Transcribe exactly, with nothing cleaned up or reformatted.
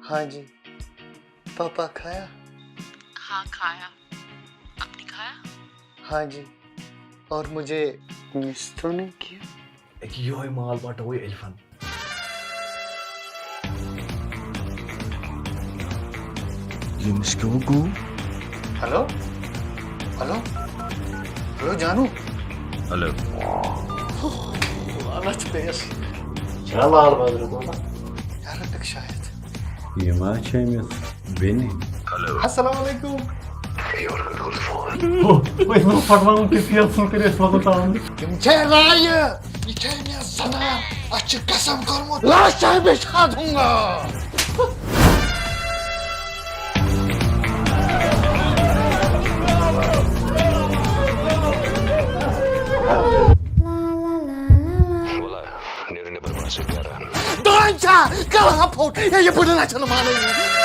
हाँ जी। पापा खाया? हाँ, खाया। आपने खाया? हाँ जी। और मुझे मिस तो नहीं किया? أكي يوهي مال باتوي ألفا. يمسكوكو. Hello? Hello? Hello, جانو؟ Hello. لعنت پیس. شاء الله على بدر دولا. يا ربك شاهد. يما تشيمس بني. السلام عليكم. أوه، ويش ما فرمان كيف يصل كده يصل تعمل. تم چه رایه؟ یہِ چھے مےٚ زنان، اَتھ چھِ قسم کوٚرمُت، لاشہِ بِچھا دوں گا. والله، نیرو نیبر، بہٕ آسے پیاران. دان چھا، کلہٕ ہا پھوٚٹ، ہے، یہِ بٕڈٕ نہ چھَنہٕ مانٲنی.